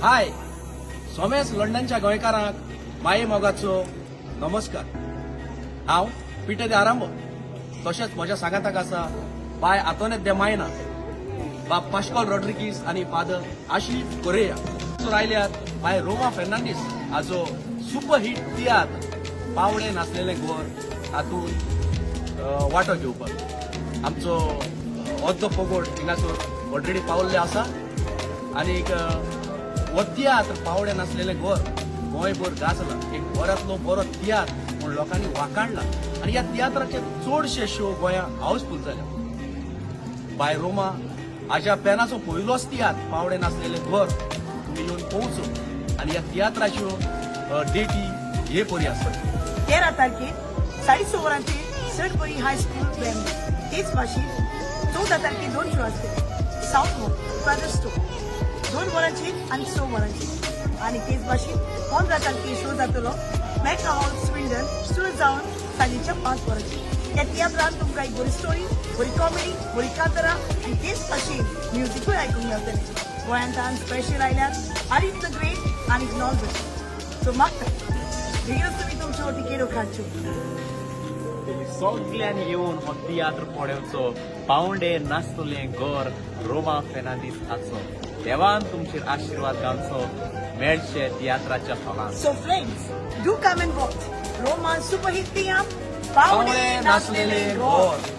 हाय, Soames लंडनच्या गोंयकारांक माये मोगाचो नमस्कार. हांव पिटर दे आरांबो, तशेंच म्हज्या सांगाताक आसा बाय आंतोनेत दे मायना, बाब पाश्कॉल रॉड्रिगीस आनी फादर आशिफ कोरेया. आयल्यात बाय रोमा फेर्नांडीस हाजो सुपर हिट तियात्र पावणे नासलेलें घर हातूंत वांटो घेवपाक. आमचो अर्दो पगोड हिंगासर ऑलरेडी पावल्ले आसा. आनीक हो तियात्र पावणे नासलेलें घर गोंयभर गाजला. एक बऱ्यांतलो बरो तियात्र म्हूण लोकांनी वाखाणला आनी ह्या तियात्राचे चडशे शो गोंया हाऊसफूल जाल्या. बाय रोमा हाज्या पेनाचो पयलोच तियात्र पावणे नासलेलें घर तुमी येवन पळोवचो आनी ह्या तियात्राच्यो डेटी हे परी आसत. 13 तारखेर 6:30 वरांचेर सडबरी हायस्कूल, वेम्बली. तेच भाशेन 14 तारखेर दोन शो आसतले, साऊथ हॉल, ब्रदरस्टो, 2 वरांचेर आनी 6 वरांचेर. आनी तेच भाशेन 15 तारखेर शो जातलो मेट्रो हॉल, स्विंडन, सुरू जावन सांजेच्या 5 वरांचेर. ह्या तियात्रान तुमकां एक बरी स्टोरी, बरी कॉमेडी, बरी कांतरां आनी तेच भाशेन म्युजिकूय आयकूंक मेळटलें. गोंयांत स्पेशल आयल्यात आरिफ the great आनी नॉर्बर्ट. सो मागता बेगीनच तुमी तुमच्यो तिकेट्यो काडच्यो. तुमी सगल्यांनी येवन हो तियात्र पळोवचो, पावंडे नासतलें घर, रोमा फेर्नांडीस हाचो. देवान तुमचेर आशिर्वाद घालचो. मेळचे तियात्राच्या हॉलान. So friends, do come and watch Roma's super hit तियात्र पावणे नासलेलें घर.